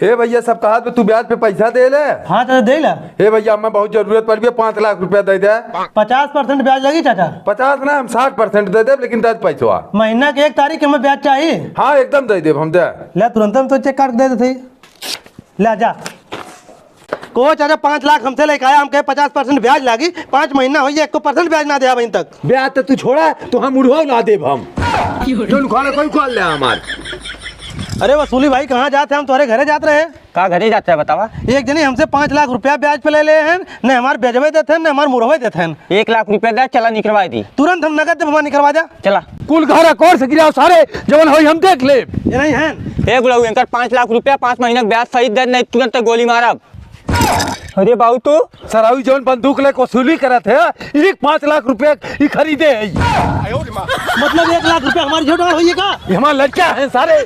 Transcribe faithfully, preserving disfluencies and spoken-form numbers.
हे भइया, सब कहत बा तू ब्याज पे पैसा दे ले। हाँ चाचा, दे ले। हे भइया, हमें बहुत जरूरत पड़ गई, पाँच लाख रुपया दे दे। पचास परसेंट ब्याज लगी चाचा? पचास ना, हम साठ परसेंट दे देब, लेकिन दे दे पैसवा। महीना के एक तारीख के हमें ब्याज चाहिए। हाँ, एकदम दे देब हम, दे। ले, तुरंत हम तो चेक काट के दे देते। ले जा। कहो चाचा, पाँच लाख हमसे लेके आया, हम कहे पचास परसेंट ब्याज लागी, पाँच महीना होइ गया, एको परसेंट ब्याज ना दिया अभी तक। ब्याज तो तू छोड़ा, तो हम उड़वा ना देब हम। जो लुखाना कोई खोल ले हमार। अरे वसूली भाई, कहाँ जात है? हम तुम्हारे घरे जात रहे। का घरे जात है बतावा? एक जनी हमसे पाँच लाख रुपया ब्याज पे ले ले हैं, न हमार ब्याजवे देत हैं, न हमार मुरवे देत हैं। एक लाख रुपया दे, चला निकलवा दी। तुरंत हम नगद देब, हमार निकलवा दे। चला। कुल घर अकोर से गिराओ सारे, जवन होई हम देख लेब। ये नहीं है। ए बुढ़ऊ, इनकर पाँच लाख रुपया पाँच महीना के ब्याज सहित दे, नहीं तुरंत गोली मारब। अरे बाबू तू। सराऊ जवन बंदूक लेके वसूली करत है, एक पाँच लाख रुपया ई खरीदे है। मतलब एक लाख रुपया हमारी झोटा होइए का? ये हमार लड़का है सारे।